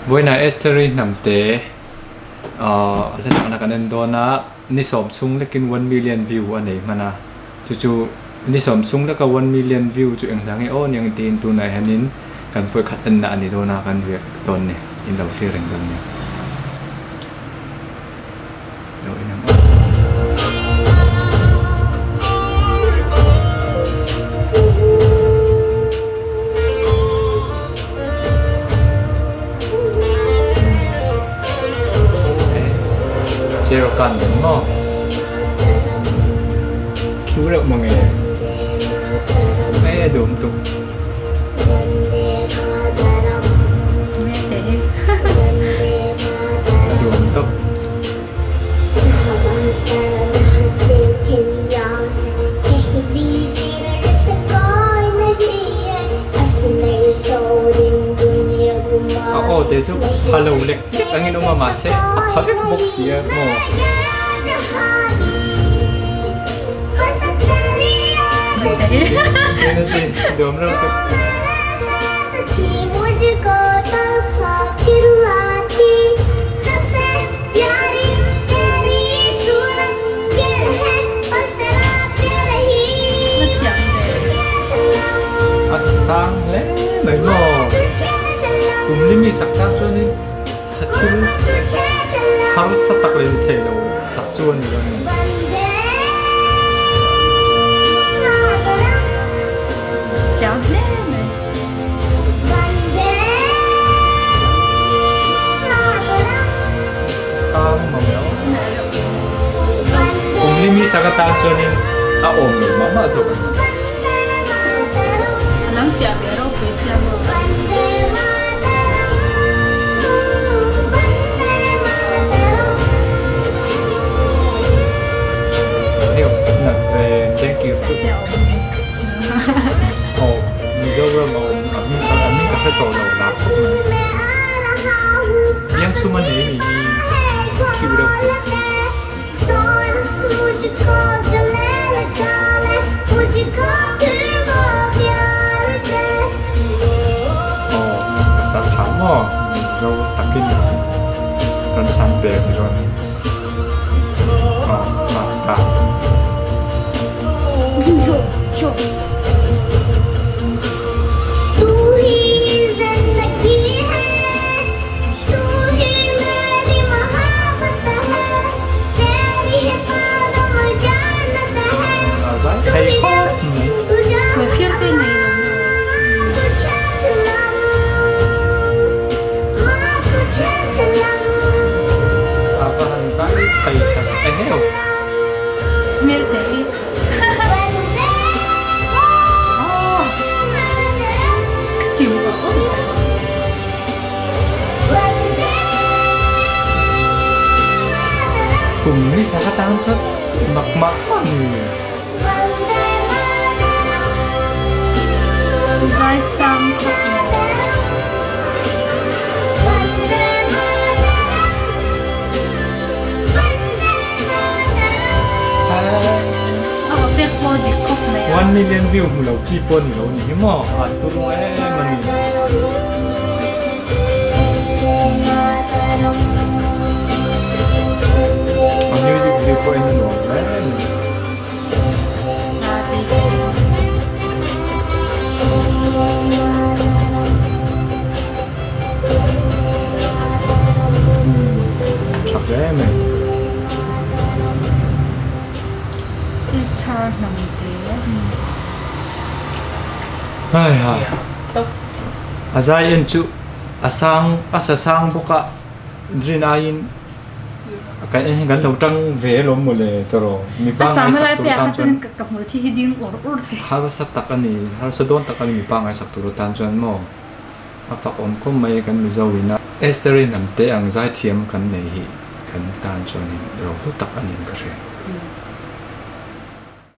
Vawiinah Estheri hnamte ahh hla chakna kan en dawn a, ni sawm chhung lekin one million view a nei hman a, chu chu ni sawm chhung leka one million view chu eng hna nge aw aniang tiin tunah hianin kan vawikhat enna a ni dawn a kan react dawn ni, in lo thlir reng dawn nia. Lo en ang aw. Zero kan den maw? Khiu reuh maw nge? E duhawm tuk. A duhawm tawp. A aw te chu pha lo lek lek angin awm a mahse a pha vek bawk si a maw. Duhawm reuh tuk. A sang hle mai maw? Kum li mi sak tan chuanin thil harsa tak leh ni thei lo tak chu a ni lo a ni. Sang mawng Kum li mi sak atan chuanin a awm lo mah mah zawk a ni. A lam fiah ve ropui sia maw. Hei nat ve thank you. Aw Mizoram a awm a hming a hming ka hre tawh lo la khawp mai. Biangsum a nei nih hi khiu deuh thei. Aw ka sa tha maw Mizo takin rawn san pek ni dawn. Aw ta ta. A zai thei khawp mai. A va han zai thei tak eng Kum ni sa ka tan chuan mak mah mah ni. One million view hmu lo chi pawh ni lo ni hi maw a turu em a ni. A music video pawh en a nuam hle a ni. Tha hle mai. Esther hnamte. Hai ha. A zai en chu a sang a sa sang bawk a rin aiin kan en hian kan lo tang ve alawm mawle tawrh mipa ngaihsak tur tan chuan ka hmul thi hi ding ur ur thei. Harsa tak a ni harsa dawn tak a ni mipa ngaihsak tur tan chuan maw. A fak awm khawp mai kan Mizo in a. Esther-i hnamte ang zaithiam kan nei hi kan tan chuanin ro hlu tak a niin ka hria.